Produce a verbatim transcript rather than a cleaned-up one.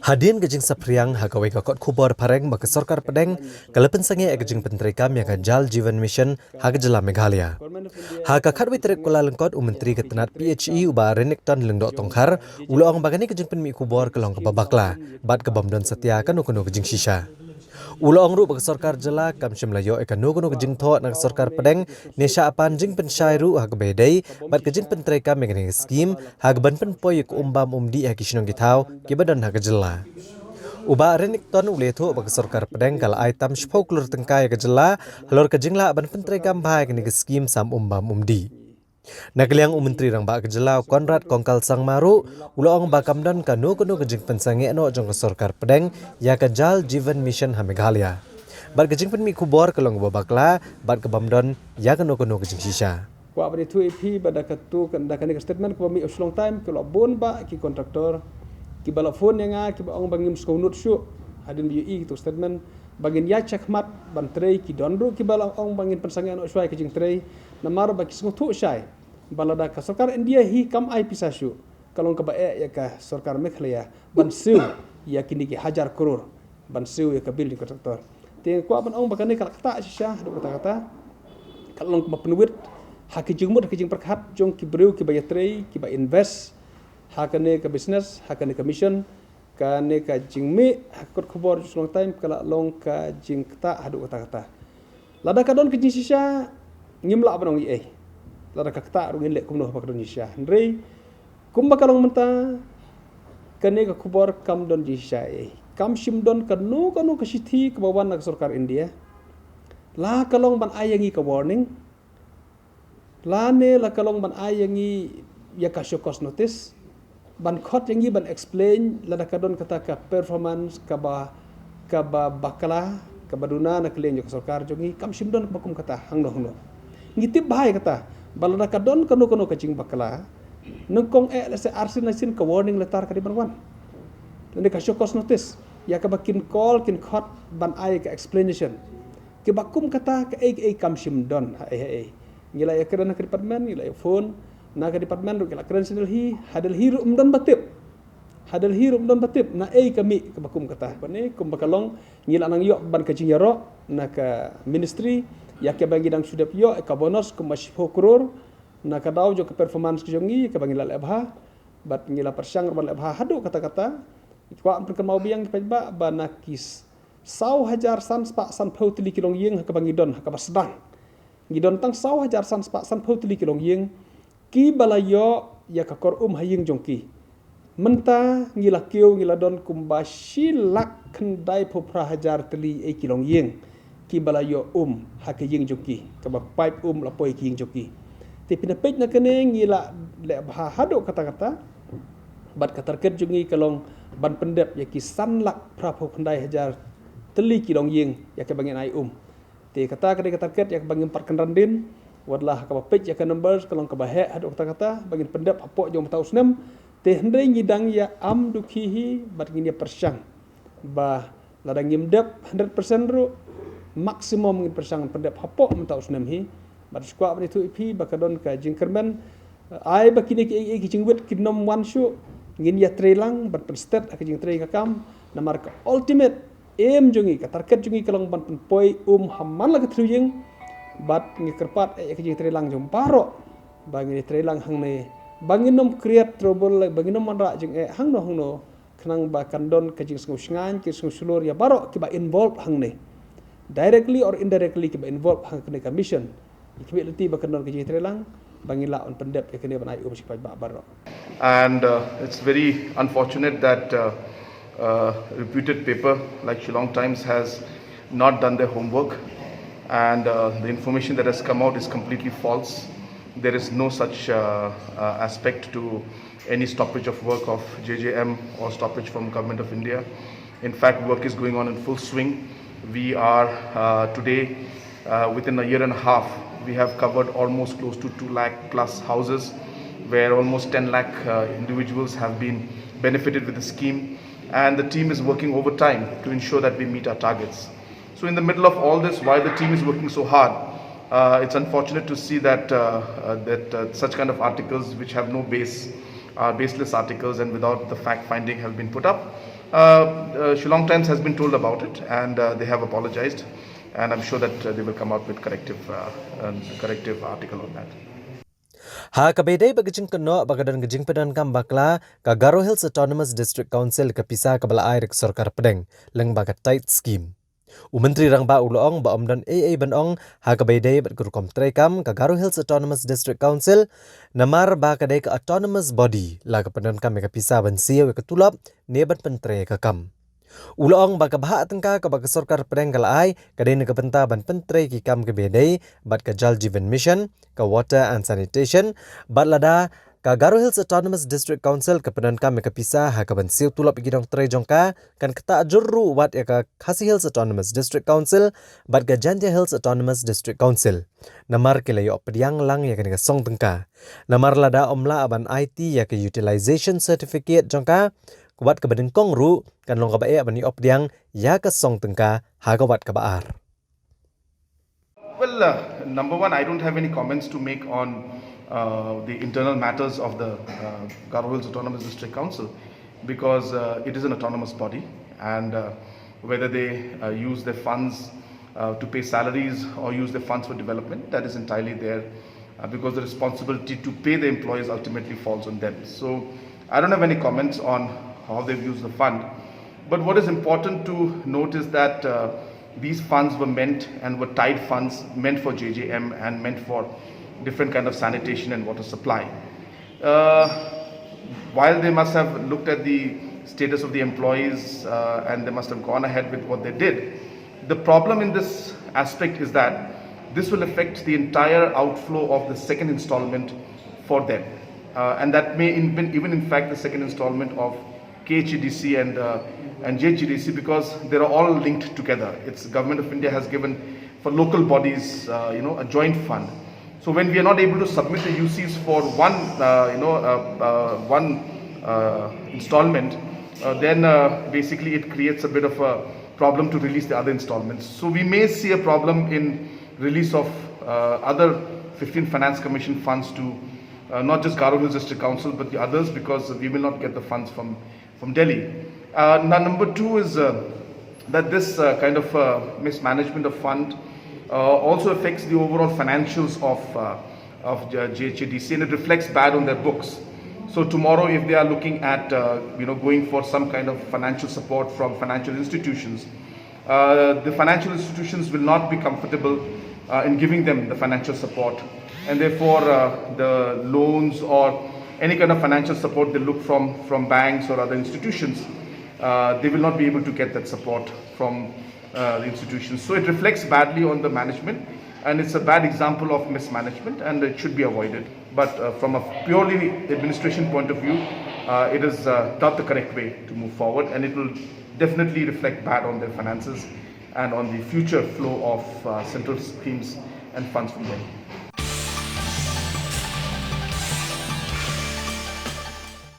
Hadien ka jingsaphriang ha kawei ka kot khubor phareng ba ka sorkar pdeng ka la pynsangeh ïa ka jingpyntreikam ïa ka Jal Jeevan Mission ha ka jylla Meghalaya. Ha ka khatwei tarik Kyllalyngkot, u Myntri ka tnat P H E u Bah Renikton Lyngdoh Tongkhar u la ong ba kane ka jingpynmih khubor ka long kaba bakla bad ka bym don satia kano kano ka jingshisha. U la ong ruh ba ka sorkar jylla kam shym la ïoh ïa kano kano ka jingthoh na ka sorkar pdeng ne shah pan jingpynshai ruh ha kaba ïadei bad ka jingpyntreikam ïa kane ka skim ha kaban pynpoi ïa ka um bam um dih ha ki shnong ki thaw kiba don ha ka jylla. U Bah Renikton u la ïathuh ba ka sorkar pdeng ka la ai tam shiphew klur tyngka ïa ka jylla halor ka jinglah ban pyntreikam bha ïa kane ka skim sam um bam um dih. Na ka liang u Myntri Rangbah ka jylla u Conrad Kongkal Sangma ruh u la ong ba kam don kano kano ka jingpynsangeh noh jong ka sorkar pdeng ïa ka Jal Jeevan Mission ha Meghalaya. Bad ka jingpynmih khubor ka long kaba bakla bad ka bym don ïa kano kano ka jingshisha. Kwah ban ïathuh ïa phi ba da katu ka, da kane ka statement kaba mih ha u Shillong Times, ki la bun bah ki contractor kiba la phone ïa nga kiba ong ba ngim sngewnud shuh hadien ba ïohi katu ka statement ba ngin ïaid shakhmat ban trei. Ki don ruh kiba la ong ba ngin pynsangeh noh shuwa ïa ka jingtrei namar ba ki sngewthuh shai ba lada ka sorkar India hi kam ai pisa shuh, ka long kaba eh ïa ka sorkar Meghalaya ban siew ïa kine ki hajar klur ban siew ïa ka bill jong ka contractor. Te nga kwah ban ong ba kane ka la ktah shisha haduh katta katta. Ka la long kaba pynwit ha ki jingmut ha ki jingpyrkhat jong ki briew kiba ïatrei kiba invest ha kane ka business, ha kane ka mission. Kane ka jingmih ha ka kot khubor jong u Shillong Times ka la long ka jingktah haduh katta katta. Lada ka don ka jingshisha ngim lah ban ong ei ei. Lada ka ktah ruh ngin leh kumno haba ka don jingshisha. Hynrei kumba ka long mynta, kane ka khubor kam don jingshisha ei ei. Kam shym don kano kano ka shithi kaba wan na ka sorkar India. La ka long ban ai ïa ngi ka warning, lane la ka long ban ai ïa ngi ïa ka show cause notice, ban khot ïa ngi ban explain lada ka don kata ka performance kaba, kaba bakla, kaba duna na ka liang jong ka sorkar jong ngi. Kam shym don kaba kum kata hangno hangno. Ngi tip bha ïa kata ba lada ka don kano kano ka jingbakla, nyngkong eh lehse arsien laisien ka warning letter ka dei ban wan, lane ka show cause notice ïa kaba kin call kin khot ban ai ka explanation. Kiba kum kata kaei kaei kam shym don ha ei ha ei. Ngi la ïakren ha ka department, ngi la ïa phone na ka department ruh, ngi la kren sha Delhi, ha Delhi ruh ym don ba tip. Ha Delhi ruh ym don ba tip na ei ka mih kaba kum kata. Bad ne kumba ka long, ngi la nang ïoh ban ka jingïaroh na ka ministry ïa kaba ngi dang shu dep ïoh ka bonus kumba shiphew klur na ka daw jong ka performance ka jong ngi kaba ngi la leh bha. Bad ngi la pyrshang ruh ban leh bha haduh katta katta. Kwah pynkynmaw biang ki paidbah ba na ki saw hajar san spah sanphew tylli ki longïing ha kaba ngi don ha kaba sdang. Ngi don tang saw hajar san spah sanphew tylli ki longïing kiba la ïoh ïa ka kor um ha ïing jong ki. Mynta ngi la kiew, ngi la don kumba shi lak khyndaiphew phra hajar tylli ei ki longïing kiba la ïoh um ha ka ïing jong ki, kaba pipe um la poi ki ïing jong ki. Te phin ïa peit na kane, ngi la leh bha haduh katta katta. Bad ka target jong ngi ka long ban pyndep ïa ki san lak phraphew khyndai hajar tylli ki longïing ïa kaba ngin ai um. Te kata ka dei ka target ïa kaba ngim pat kynran dien. Wat la ha kaba peit ïa ka numbers ka long kaba heh haduh katta katta ba ngin pyndep hapoh jong mynta u snem. Te hynrei ngi dang ïa am dukhi hi bad ngin ïa pyrshang ba lada ngim dep hundred percent ruh, maximum ngin pyrshang pyndep hapoh mynta u snem hi. Bad shu kwah ban ïathuh ïa phi ba ka don ka jingkyrmen. Ai ba kine kiei kiei ki jingwit kin ym wan shuh, ngin ïa trei lang ban pynstet ha ka jingtrei ka kam. Namar ka ultimate aim jong ngi, ka target jong ngi ka long ban pynpoi um ha man la ka thriew ïing. Bad ngi kyrpad eh ïa ka jingtrei lang jong baroh ba ngin ïa trei lang hangne, ba ngin ym create trouble, ba ngin ym wanrah jingeh hangno hangno, khnang ba kan don ka jingsngew shngaiñ, ka jingsngew shlur ïa baroh kiba involve hangne, directly or indirectly kiba involve ha kane ka mission. Ngi khmih lynti ba kan don ka jingtreilang ba ngin lah ban pyndep ïa kane ban ai um sha ki paidbah baroh. And uh, it's very unfortunate that uh, a reputed paper like Shillong Times has not done their homework, and uh, the information that has come out is completely false. There is no such uh, uh, aspect to any stoppage of work of J J M or stoppage from Government of India. In fact, work is going on in full swing. We are uh, today, uh, within a year and a half, we have covered almost close to two lakh plus houses, where almost ten lakh uh, individuals have been benefited with the scheme. And the team is working overtime to ensure that we meet our targets. So in the middle of all this, while the team is working so hard, uh, it's unfortunate to see that, uh, uh, that uh, such kind of articles which have no base are baseless articles and without the fact finding have been put up. Uh, uh, Shillong Times has been told about it, and uh, they have apologized, and I'm sure that uh, they will come out with corrective, uh, uh, corrective article on that. Ha kaba ïadei bad ka jingkynnoh ba ka don ka jingpyndonkam bakla ka Garo Hills Autonomous District Council ka pisa kaba la ai da ka sorkar pdeng lyngba ka tithe scheme. U Myntri Rangbah u la ong ba ym don ei ei ban ong ha kaba ïadei bad ka rukom treikam ka Garo Hills Autonomous District Council, namar ba ka dei ka autonomous body la ka pyndonkam ïa ka pisa ban siew ïa ka tulop ne ban pyntrei ïa ka kam. U la ong ba ka bhah tyngka kaba ka sorkar pdeng ka la ai ka dei na ka bynta ban pyntrei ki kam kaba ïadei bad ka Jal Jeevan Mission, ka water and sanitation, bad lada ka Garo Hills Autonomous District Council ka pyndonkam ïa ka pisa ha ka ban siew tulop ïa ki nongtrei jong ka, kan ktah jur ruh wat ïa ka Khasi Hills Autonomous District Council bad ka Jaintia Hills Autonomous District Council, namar ki la ïoh pdiang lang ïa kane ka song tyngka. Namar lada ym lah ban aiti ïa ka utilization certificate jong ka, wat kaba nyngkong ruh kan long kaba eh ban ïoh pdiang ïa ka song tyngka ha ka wat kaba ar. Well, uh, number one, I don't have any comments to make on uh, the internal matters of the uh, Garo Hills Autonomous District Council because uh, it is an autonomous body, and uh, whether they uh, use their funds uh, to pay salaries or use their funds for development, that is entirely their uh, because the responsibility to pay the employees ultimately falls on them. So I don't have any comments on how they've used the fund. But what is important to note is that uh, these funds were meant and were tithe funds meant for J J M and meant for different kind of sanitation and water supply. Uh, while they must have looked at the status of the employees uh, and they must have gone ahead with what they did, the problem in this aspect is that this will affect the entire outflow of the second installment for them. Uh, and that may in, even in fact the second installment of K H A D C and, uh, and J H A D C because they are all linked together. It's Government of India has given for local bodies, uh, you know, a joint fund. So when we are not able to submit the U Cs for one, uh, you know, uh, uh, one uh, installment, uh, then uh, basically it creates a bit of a problem to release the other installments. So we may see a problem in release of uh, other fifteen Finance Commission funds to uh, not just Garo Hills District Council but the others, because we will not get the funds from from Delhi. Uh, now, number two is uh, that this uh, kind of uh, mismanagement of fund uh, also affects the overall financials of uh, of J H A D C, and it reflects bad on their books. So tomorrow, if they are looking at uh, you know going for some kind of financial support from financial institutions, uh, the financial institutions will not be comfortable uh, in giving them the financial support, and therefore uh, the loans or any kind of financial support they look from from banks or other institutions, uh, they will not be able to get that support from uh, the institutions. So it reflects badly on the management, and it's a bad example of mismanagement, and it should be avoided. But uh, from a purely administration point of view, uh, it is uh, not the correct way to move forward, and it will definitely reflect bad on their finances and on the future flow of uh, central schemes and funds from them.